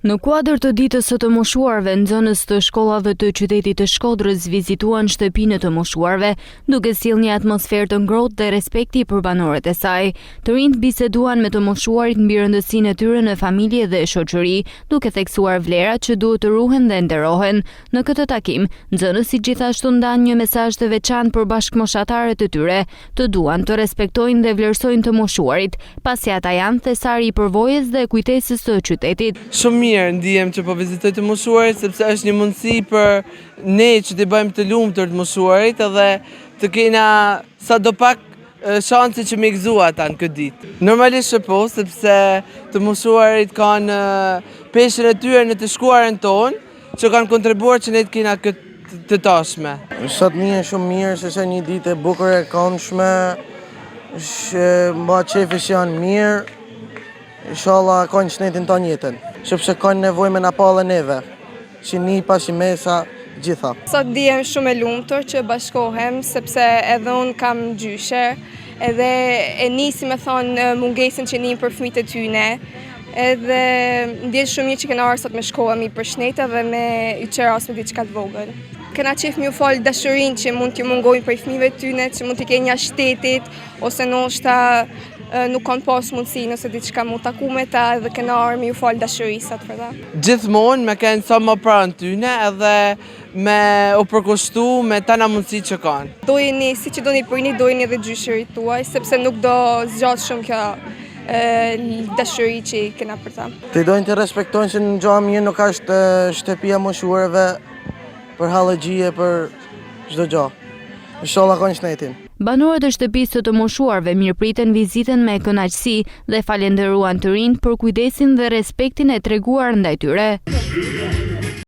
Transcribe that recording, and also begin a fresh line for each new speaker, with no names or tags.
Në kuadër të Ditës së të Moshuarve, nxënës të shkollave të qytetit të Shkodrës vizituan shtëpinë e të moshuarve, duke sjellë një atmosferë të ngrohtë dhe respekti për banorët e saj. Të rinjtë biseduan me të moshuarit mbi rëndësinë e tyre në familje dhe shoqëri, duke theksuar vlerat që duhet të ruhen dhe nderohen. Në këtë takim, nxënësit gjithashtu ndanë një mesazh të veçantë për bashkëmoshatarët e tyre, të duan, të respektojnë dhe vlerësojnë të moshuarit, pasi ata janë thesari i përvojës dhe kujtesës së qytetit.
Shumë mirë ndihem që po vizitoj të moshuarit sepse është një mundësi për ne që t'i bëjmë të lumtur të moshuarit edhe të kena sadopak shanse që me i gëzu ata në këtë ditë. Normalisht që po, sepse të moshuarit kanë peshën e tyre në të shkuarën tonë, Që kanë kontribuar që ne të kena këtë të tashme.
Sot ndihem shumë mirë, sepse një ditë e bukur e këndshme, që mba qefi që janë mirë, inshallah kanë shnetin tanë jetën, sepse kanë nevojë me na pa edhe neve, si nipa, si mesa, gjitha.
Sot ndihem shumë e lumtur që bashkohem, sepse edhe unë kam gjyshe, edhe e ni si me thonë mungesën që nijnë për fëmijët e tyne, Edhe ndihem shumë mirë që kena ardhë sot me shkollë me i përshnet edhe me i qeras me diçka të vogël. Kena qef me ju falë dashurinë që mund t'ju mungojnë prej fëmijëve tyne, që mund t'i kenë jashtë shtetit, ose ndoshta nuk kanë pas mundësi nëse diçka mu taku me ta edhe kena ardhë me ju falë dashuri sot për ta.
Gjithmonë me kenë sa më pranë tyne edhe me u përkushtu me tana mundësi që kanë.
Dojeni, si që doni prindit, dojeni edhe gjyshërit tuaj, sepse nuk do zgjatë shumë kjo dashuri që i kena për
ta. T'i dojnë t'i respektojnë se në gja mirë nuk është shtëpia moshuarve për hallexhi e për çdo gja. Inshallah kanë shnetin.
Banorët e shtëpisë së të moshuarve mirëpritën vizitën me kënaqësi dhe falenderuan të rinjtë për kujdesin dhe respektin e treguar ndaj tyre.